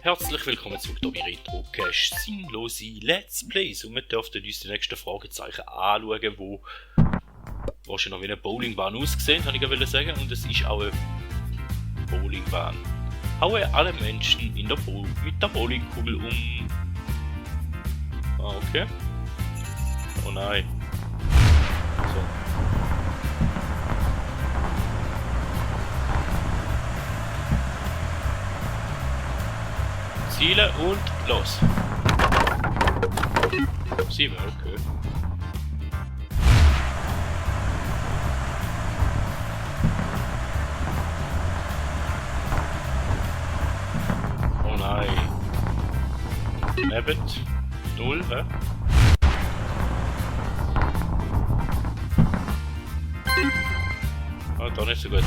Herzlich willkommen zurück hier bei Retro Cash sinnlose Let's Plays und wir dürften uns die nächsten Fragezeichen anschauen, wo wahrscheinlich noch wie eine Bowlingbahn aussehen, kann ich sagen, und es ist auch eine Bowlingbahn. Haue alle Menschen in der mit der Bowlingkugel um. Ah, okay. Oh nein. So. Ziele und los. 7, okay. Oh nein. Nebet. 0, hä? Ah, doch nicht so gut.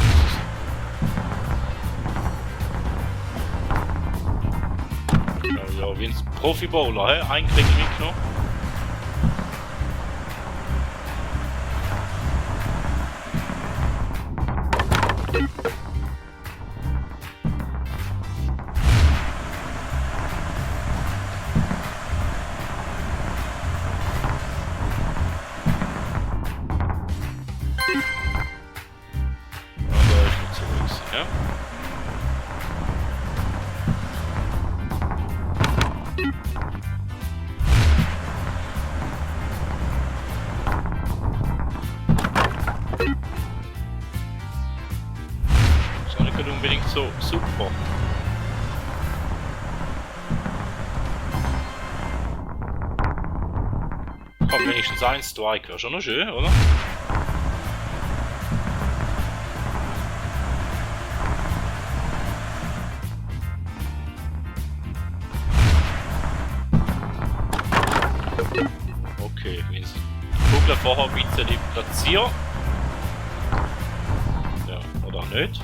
Ja, wie ein Profi-Bowler, hä? Ein Klick mitgenommen. Aber ist nicht so easy, ja? Ist auch nicht unbedingt so super. Komm, wenigstens ein Strike wäre schon noch schön, oder? Okay, wenn ich die Kugel vorher ein bisschen platziere. Ja, oder auch nicht.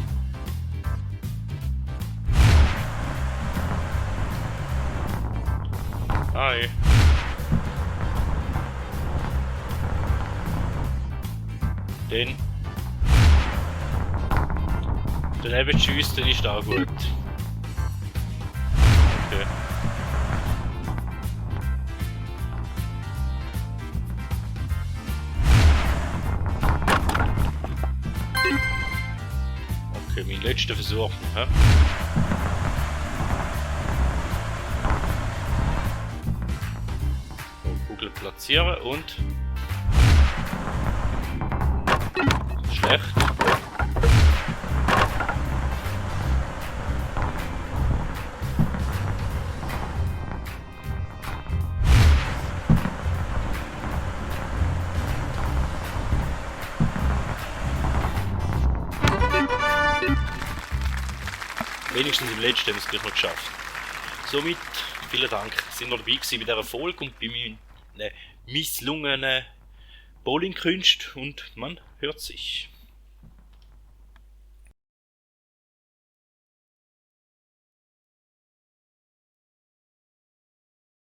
Hi. Den daneben schießt, den ist auch gut. Okay. Okay, mein letzter Versuch. Hä? So, Kugel platzieren und schlecht. Wenigstens im letzten haben wir es gleich noch geschafft. Somit, vielen Dank, sind wir dabei gewesen bei dieser Folge und bei meinen misslungenen Bowlingkünsten und man hört sich.